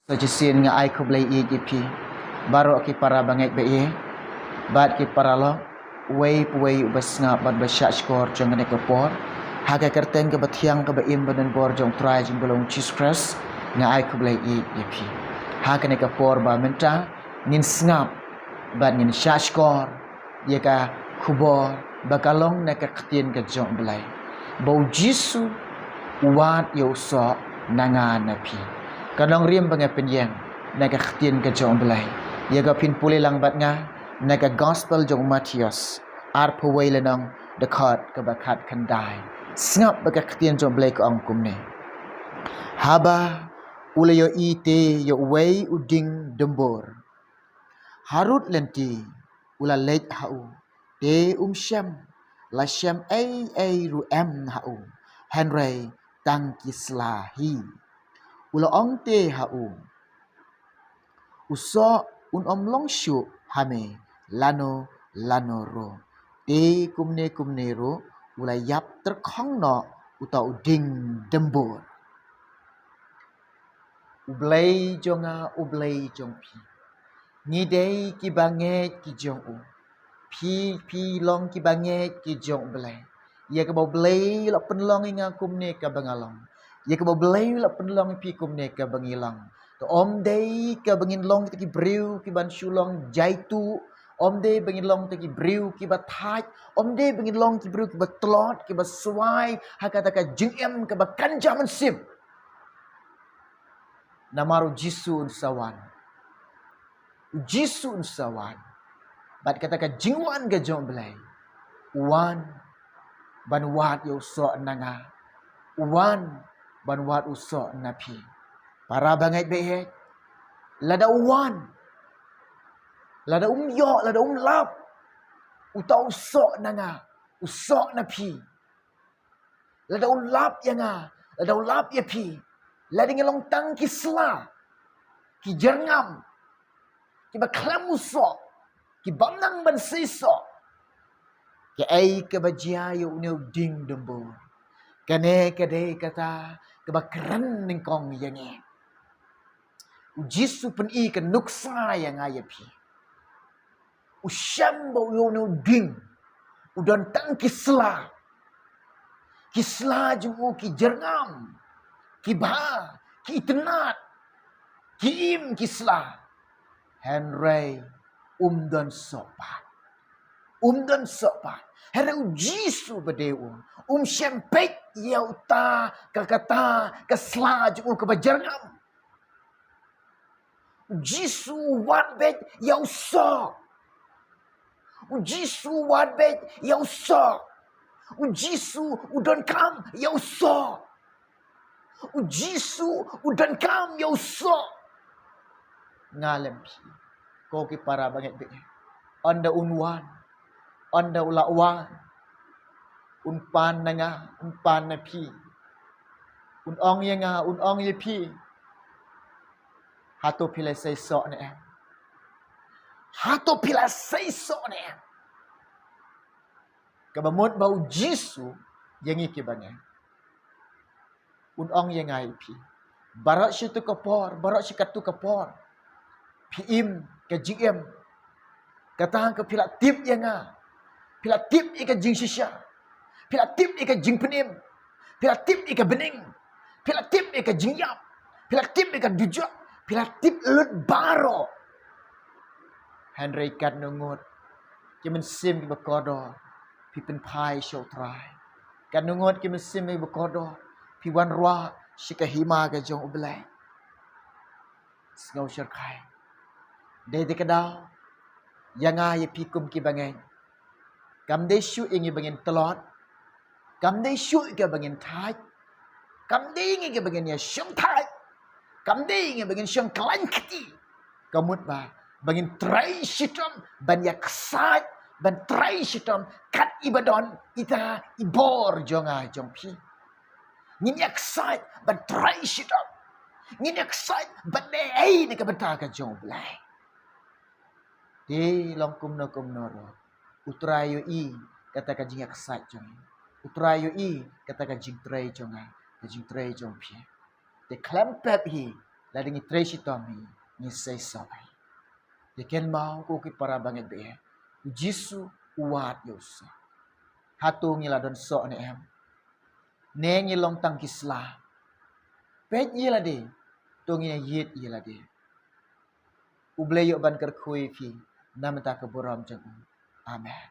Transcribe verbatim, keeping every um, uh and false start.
Sa shisien nga ai khublei ïa phi baroh ki para bangeit ba ïeit bad ki paralok, uwei pa uwei uba sngap bad ba shahshkor jong kane ka por. Ha ka kyrteng kaba thiang kaba im ba donbor jong U Trai jong ngi ba long Jisu Khrist, nga ai khublei ïa phi. Ha kane ka por ba mynta ngin sngap bad ngin shahshkor ïa ka khubor ba ka long na ka ktien ka jong U Blei, ba U Jisu u wad ïa u soh na nga na phi. Ka nongrim ba nga pynïeng na ka ktien ka jong U Blei, ïa ka phin pule lang bad nga na ka gospel jong u Mathaios arphew wei lynnong, dkhot kaba khatkhyndai. Sngap ba ka ktien jong U Blei ka ong kumne: Haba u la ïohi te ïa uwei u dieng dumbur harud lynti, u la leit ha u. Te um shem la shem ei ei ruh em ha u, hynrei tang ki sla hi. U la ong te ha u, u soh un ym long shuh ha me lano lano ruh. Te kumne kumne ruh u la ïap tyrkhong noh uta u dieng dumbur. U Blei jong nga, U Blei jong phi, ngi dei ki bangeit ki jong u. Phi, phi long ki bangeit ki jong U Blei. Ïa kaba U Blei la pynlong ïa nga kumne kaba nga long, ïa kaba U Blei la pynlong ïa phi kumne kaba ngi long. To ym dei kaba ngin long kita ki briew kiban shu long jaituh, ym dei ba ngin long kita ki briew kiba thait, ym dei ba ngin long ki briew kiba tlot, kiba swai ha kata ka jingim kaba kynja mynsiem. Namar U Jisu un sa wan. U Jisu un sa wan. Bad kata ka jingwan ka jong U Blei, u wan ban wad ïa u soh na nga, u wan ban wad u soh na phi. Para bangeit ba ïeit, lada u wan, lada um ïoh, lada um lap uta u soh na nga, u soh na phi, lada u lap ïa nga, lada u lap ïa phi, lada ngi long tang ki sla, ki jyrngam, kiba khlem u soh, ki bym nang ban sei soh, kaei kaba jia ïa une u dieng dumbur? Kane ka dei kata kaba kren nyngkong ïa ngi. U Jisu pyni ka nuksa ïa nga ïa phi. U shem ba u ïa une u dieng u don tang ki sla. Ki sla jong u ki jyrngam, ki bha, ki itynnad, ki im ki sla. Hynrei um don soh pat. Um don soh pat. Hynrei U Jisu ba dei u, um shem beit ïa uta ka, kata ka sla jong u kaba jyrngam. U Jisu u wad beit ïa u soh. U Jisu u wad beit ïa u soh. U Jisu u donkam ïa u soh. U Jisu u donkam ïa u soh. Nga lem phi, ko ki para bangeit ba ïeit, ynda un wan, ynda u la wan, un pan na nga, un pan na phi. Un ong ïa nga, un ong ïa phi: Hato phi la sei soh ne em? Hato phi la sei soh ne em? Kaba mut ba U Jisu ïa ngi ki bangeit un ong ïa nga ïa phi, baroh shi tu ka por, baroh shi katu ka por phi im ka jingim, kata ka phi la tip ïa nga, phi la tip ïa ka jingshisha, phi la tip ïa ka jingpynim, phi la tip ïa ka bneng, phi la tip ïa ka jingïap, phi la tip ïa ka dujok, phi la tip lut baroh. Hynrei katno ngut ki mynsiem kiba kordor phi pynphai sha U Trai. Katno ngut ki mynsiem kiba kordor phi wanrah sha ka hima ka jong U Blei. Sngewsarkai. Dei te ka daw ïa nga ïa phi kum ki bangeit. Kam dei shuh ïa ngi ba ngin tlot. Kam dei shuh ïa ngi ba ngin thait. Kam dei ïa ngi ba ngin ïa shong thait. Kam dei ïa ngi ba ngin shong khlaiñ kti. Ka mut ba, ba ngin trei shitom ban ïa ksaid, ban trei shitom kat iba don ita i bor jong nga jong phi. Ngin ïa ksaid ban trei shitom. Ngin ïa ksaid ban leh ei na ka bynta ka jong U Blei. Te long kumno kumno ruh, U Trai u ïohi kata ka jingïaksaid jong ngi. U Trai u ïohi kata ka jingtrei jong nga, ka jingtrei jong phi. Te khlem pep hi, Lada ngi trei shitom hi, ngi sei soh hi. Te kynmaw ko ki para bangeit baieit, u Jisu u wad ïa u soh. Hato ngi la don soh ne em? Ne ngi long tang ki sla? Peit ïa lade, to ngin ïa ïit ïa lade. U Blei u ban kyrkhu ïa phi na ka bynta ka burom jong u. Amen.